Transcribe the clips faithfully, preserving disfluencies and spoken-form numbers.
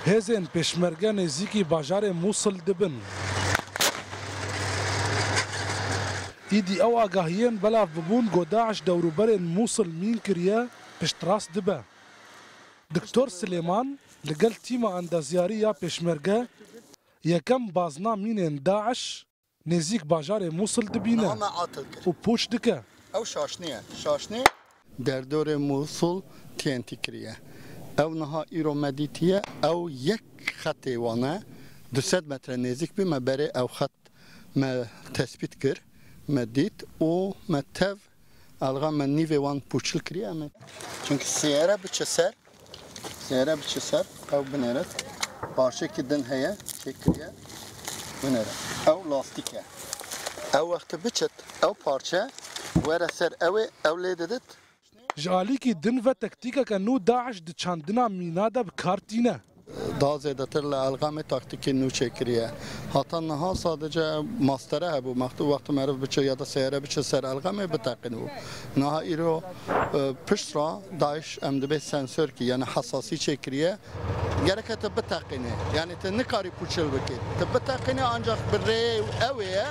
Hêzên pêşmerge nêzîkî bajarê Mûsil dibin. Îdî ew agahiyên belav bibûn ku DAIŞ dewrûberên Mûsil mîn kiriye, piştrast dibe. Doktor Silêman li gel tîma endezyarî ya pêşmerge yekem bazna mînên DAIŞ nêzîk bajarê Mûsil dibîne Niha me atil kir. Û pûç dike. Ew şaşnî ye. Şaşnî. Derdorê Mûsil T N T kiriye. Ew niha îro me dîtiye. Ew yek xetê wan e. Du sed metre nêzîk bî, me berê ew xet me tespît kir, me dît û me tev Elga me nîvê wan pûçil kiriye em ê. Çunkî seyare biçe ser, seyare biçe ser, ew binêre. Parçekî din heye, çêkiriye, binêre. Ew lastîk e. Ew wextê biçit, ew parçe were ser ew ê, ew lê didit. Ji alîkî din ve tektîkeke nû DAIŞ di çandina mîna de bi kar tîne. Daha zêdetir li Elgamê taktîkên nû çêkiriye. Hata niha sadece mastere hebû. Mextû wextê meriv biçe ya da seyare biçe ser Elgamê biteqînibû. Niha îro, e, pişt re DAIŞ em dibê sensorkî, yani hesasî çêkiriye. Gereke tu biteqînî. Yani tu nikarî pûçil bikî. Tu biteqînî ancak bi rê ew ê ye.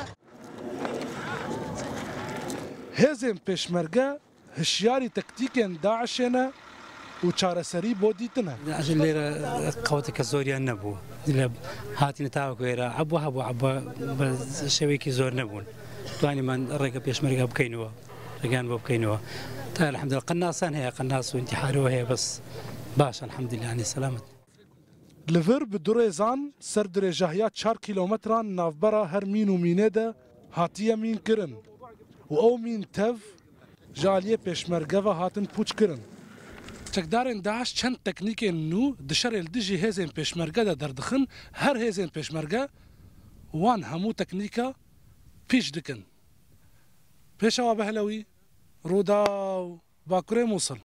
Hêzên pêşmerge hişyarî tektîkên DAIŞê ne û çareserî bo dîtine. Lêre qeweteke zoriyan nebû. Lê hatine tawek wêre, ebû hebû, ebû bi şewekî zor nebûn. Twanîman rêka pêşmerge bikeynewe, rêgan bo bikeynewe. Ta elhamdülillah, qenasan heye, qenas û intîharî heye, bes baş, elhamdülillah, yani selamet. Li vir bi du rêzan ser dirêjahiya çar kîlometran navbera her mîn û mînê de hatiye mîn kirin û ew mîn tev ji aliyê pêşmerge ve hatin pûç kirin. Çekdarên DAIŞ çend teknîkên nû di şerê li dijî hêzên pêşmerge de derdixin, her hêzên pêşmerge wan hemû teknîka pîç dikin. Pêşewa Behlewî, Rûdaw, Bakurê Mûsil.